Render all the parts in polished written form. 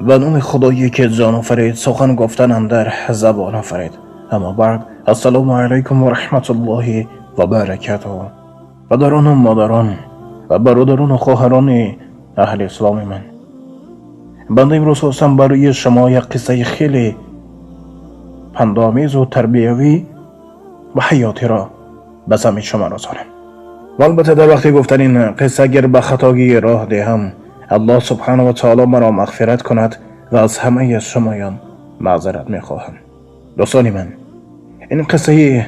Ба номи Худое ки ҷон офарид, сухан гуфтан андар забон офарид. Аммо баъд, ассалому алайкум ва раҳматуллоҳи ва баракатуҳ. Падарону модарон ва бародарону хоҳарони аҳли исломи ман, банда имрӯз хостам барои шумо як қиссаи хеле пандомезу тарбиявӣ ва ҳаётиро ба самъи шумо расонам. Ва албатта, дар вақти гуфтани ин қисса агар ба хатогӣ роҳ диҳам, Аллоҳ субҳанаҳу ва таоло маро мағфират кунад ва аз ҳамаи шумоён маъзарат мехоҳам. Дӯстони ман, ин қиссаи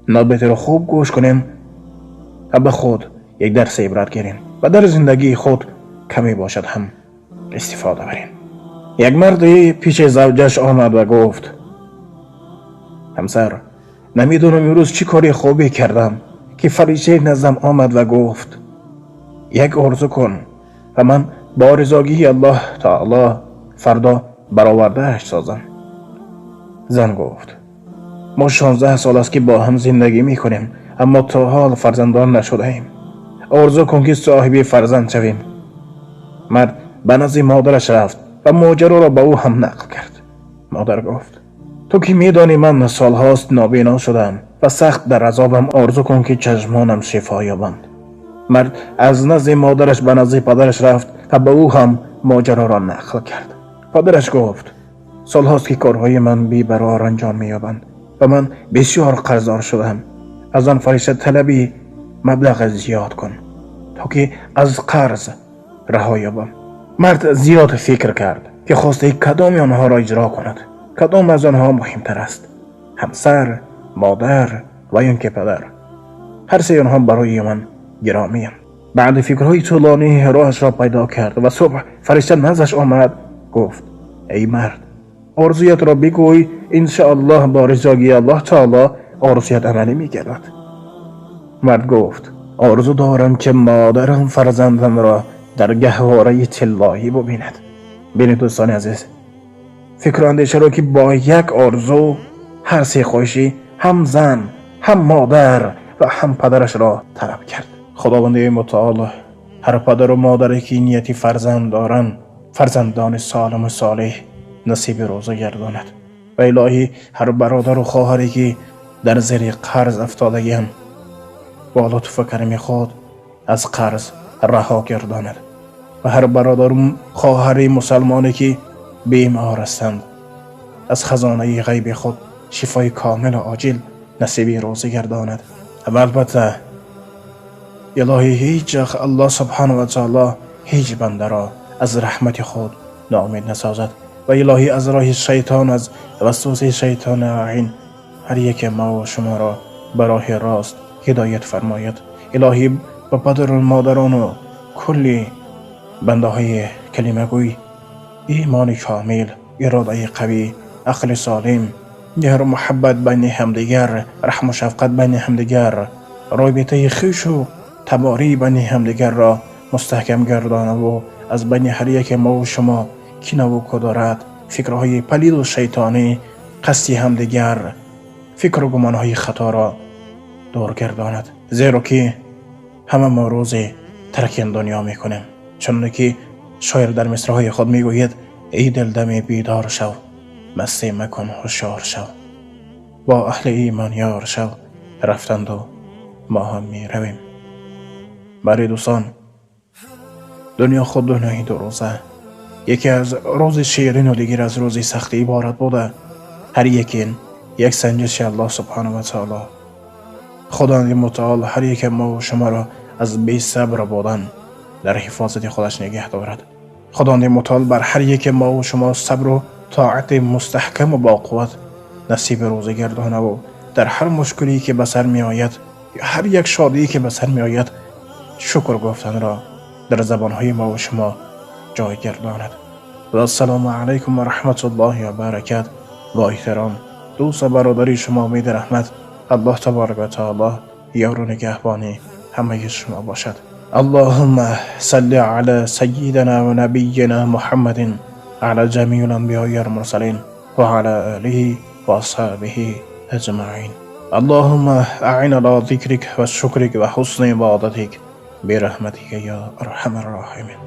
нобитеро хуб гӯш кунем ва ба худ як дарси ибрат гирем ва дар зиндагии худ каме бошад ҳам истифода барем. Як марде пеши завҷаш омад ва гуфт: ҳамсар, намедонам имрӯз чӣ кори хубе кардам, ки фариштаи наздам омад ва гуфт: як орзу кун ва ман бо ризогии Аллоҳ таоло фардо баровардааш созам. Зан гуфт: мо 16 сол аст, ки бо ҳам зиндагӣ мекунем, аммо то ҳол фарзандон нашудаем. Орзу кун, ки соҳиби фарзанд шавем. Мард ба назди модараш рафт ва моҷароро ба ӯ ҳам нақл кард. Модар гуфт: ту ки медонӣ, ман солҳост нобино шудам ва сахт дар азобам. Орзу кун, ки чашмонам шифо ёбанд. Мард аз назди модараш ба назди падараш рафт ва ба ӯ ҳам моҷароро нақл кард. Падараш гуфт: солҳост, ки корҳои ман бебарор анҷом меёбанд ва ман бисёр қарздор шудам. Аз он фаришта талаби маблағи зиёд кун, то ки аз қарз раҳо ёбам. Мард зиёд фикр кард, ки хостаи кадоми онҳоро иҷро кунад, кадом аз онҳо муҳимтар аст: ҳамсар, модар ва ё ки падар. Ҳар сеи онҳо барои ман гиромиям. Баъди фикрҳои тӯлонӣ роҳашро пайдо кард ва субҳ фаришта наздаш омад, гуфт: эй мард, орзуятро бигӯй, иншоаллоҳ бо ризогии Аллоҳ таоло орзуят амалӣ мегардад. Мард гуфт: орзу дорам, ки модарам фарзандамро дар гаҳвораи тиллоӣ бубинад. Бинед, дӯстони азиз, фикру андешаро, ки бо як орзу ҳар се хоҳиши ҳам зан, ҳам модар ва ҳам падарашро талаб кард. Худованди мутаол ҳар падару модаре ки нияти фарзанд доранд, фарзандони солиму солеҳ насиби рӯза гардонад. Ва илоҳӣ, ҳар бародару хоҳаре ки дар зери қарз афтодагианд, бо лутфу карами худ аз қарз раҳо гардонад. Ва ҳар бародару хоҳари мусалмоне ки бемор ҳастанд, аз хазонаи ғайби худ шифои комилу оҷил насиби рӯзӣ гардонад. Ва албатта, илоҳӣ, ҳеҷ вақт Аллоҳ субҳанаҳу ва таоло ҳеҷ бандаро аз раҳмати худ ноумед насозад. Ва илоҳӣ, аз роҳи шайтон, аз васвасаи шайтони лаъин ҳар яке мову шуморо ба роҳи рост ҳидоят фармояд. Илоҳӣ, ба падару модарону кулли бандаҳои калимагӯй имони комил, иродаи қавӣ, ақли солим, меҳру муҳаббат байни ҳамдигар, раҳму шафқат байни ҳамдигар, робитаи хешу таборӣ байни ҳамдигарро мустаҳкам гардонаву аз байни ҳар яке мову шумо кинаву кудорат, фикрҳои палиду шайтонӣ, қасди ҳамдигар, фикру гумонҳои хаторо дур гардонад. Зеро ки ҳама мо рӯзе тарки ин дунё мекунем, чуноне ки шоир дар мисраҳои худ мегӯяд: эй дил, даме бедор шав, мастӣ макун, ҳушёр шав, бо аҳли имон ёр шав, рафтанду мо ҳам меравем. Бари, дӯстон, дунё худ дунёи дурӯза, яке аз рӯзи ширину дигар аз рӯзи сахтӣ иборат буда, ҳар яке як санҷиши Аллоҳ субҳанаҳу ва таоло. Худованди мутаол ҳар яке мову шуморо аз бесабр будан дар ҳифозати худаш нигаҳ дорад. Худованди мутаол бар ҳар яке мову шумо сабру тоати мустаҳкаму боқувват насиби рӯзӣ гардонаву дар ҳар мушкиле ки ба сар меояд ё ҳар як шодие ки ба сар меояд, шукр гуфтанро дар забонҳои мову шумо ҷой гардонад. Ва ассалому алайкум ва раҳматуллоҳи ва баракат. Бо эҳтиром, дӯсту бародари шумо Умеди Раҳмат. Аллоҳ таборак ва таоло ёру нигаҳбони ҳамаи шумо бошад. اللهم صل على سيدنا ونبينا محمد، على جميع الأنبياء والمرسلين، وعلى آله وأصحابه أجمعين. اللهم أعنا على ذكرك وشكرك وحسن عبادتك برحمتك يا أرحم الراحمين.